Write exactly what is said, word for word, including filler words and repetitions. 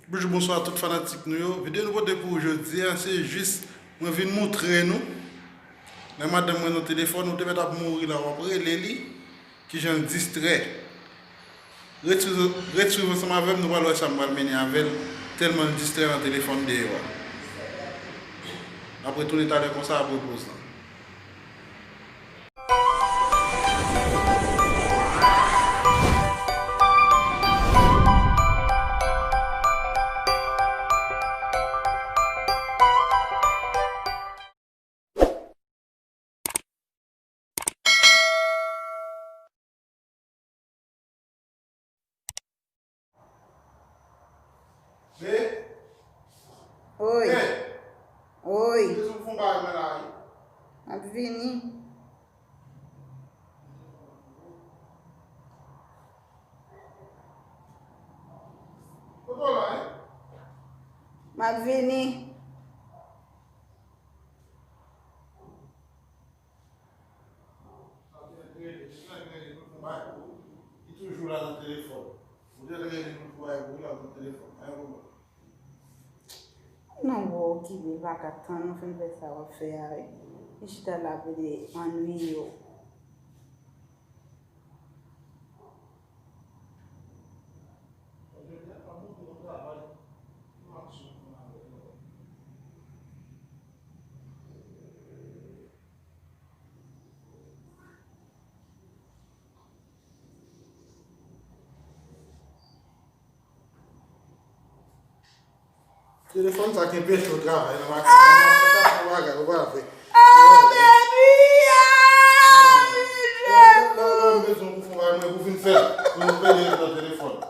Bonjou, bonswa tout fanatik nou yo. Videyo nou pote pou ou jodi a, se jis mwen vin moutre nou. Lè madanm mwen nan telefòn, ou te mèt ap mouri la, w ap rele li, kijan l distrè. Ret swiv, ret swiv ansanm avè m, nou pral wè sa m pral mennen avè l, tèlman l distrè nan telefòn deyò a. N ap retounen talè konsa apre poz lan. Be? Oy. Be? Oy. Bezwen fon bagay mwen la, wi. M ap vini. Kote w la, en? M ap vini. Li toujou la nan telefòn. Ou te rele li pou bay pou la nan telefòn. Pa gen pwoblèm. Non, bon, okipe, pa ka tann ou fin fè sa w ap fè a, wi. Li chita la pou li annuiye w. Telefòn sa ki enpeche w travay nan maten an. Nan bagay, ou pa vre. Aleluya! Lè, lè, lè m bezwen pou fon bagay, mwen pou vin fè l. Pou nou pede nan telefòn.